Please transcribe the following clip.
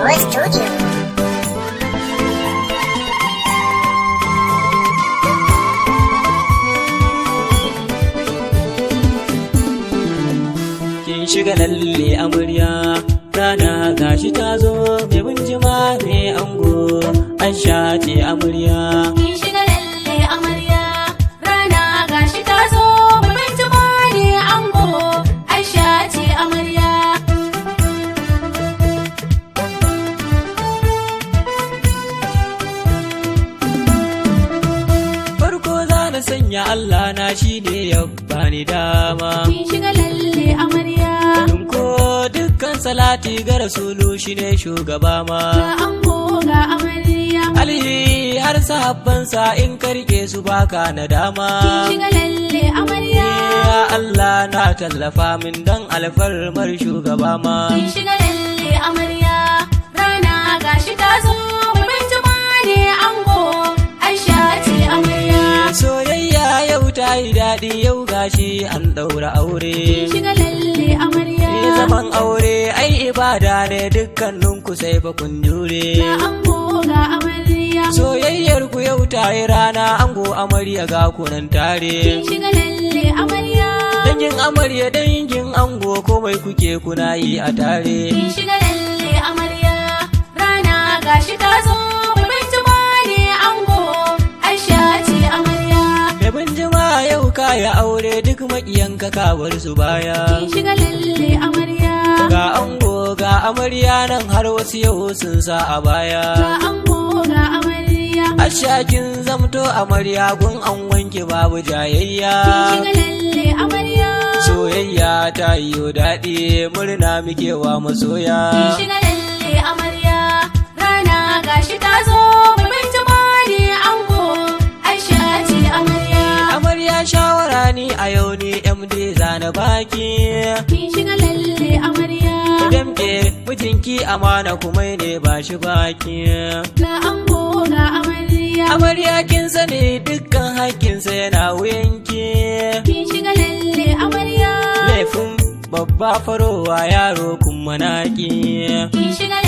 Arewa Studio. Kin shiga lalle amarya, rana gashi ta zo, mai bunjima mai ango, an ce amarya. Kin shiga lalle amarya, rana gashi ta zo, mai jima ne ango, Aisha ce amarya. Farko za na sanya Allah na shi ne ya bani dama. Kin shiga lalle amarya, Ko dukkan salati ga rasulu shi ne shugaba ma. ga ango ga amarya. Alhi har sahabbansa in karke su baka nadama. Kin shiga lalle amarya, Ya Allah na tallafa min dan alfarmar shugaba ma. kin shiga lalle amarya, rana gashi ta zo, mai jima ne ango, Aisha ce amarya. Soyayya yau ta yi daɗi, yau gashi an ɗaura aure. Kin shiga lalle amarya, Zaman aure ai ibada ne, dukkaninku sai fa kun jure. ga ango ga amarya. Soyayyar ku yau ta yi rana, ango amarya ga kunan tare. Kin shiga lalle amarya. Dangin amarya, dangin ango, komai kuke kuna yi a tare. Kin shiga lalle amarya, rana gashi ta zo, mai jima ne ango, Aisha ce amarya. Mai binjima, yau kaya aure, duk maƙiyanka ka bar su baya. Kin shiga lalle amarya, Ga ango ga amarya nan, har wasu yau sun sa a baya. ga ango ga amarya. Ashakin zamto amarya gun an wanke, babu jayayya. Kin shiga lalle amarya, Soyayya ta yiwo daɗi, murna muke wa masoya. kin shiga lalle amarya, rana gashi ta zo, mai jima ne ango, Aisha ce amarya. Amarya, shawara ni a yau ni MD zana baki. Kin shiga lalle amarya, Damke mijinki amana, kuma ne ba shi baki. ga ango ga amarya. Amarya, kin sani dukkan hakkinsa yana wuyanki. Kin shiga lalle amarya. Laifin babba farowa, yaro kuma naki. Kin shiga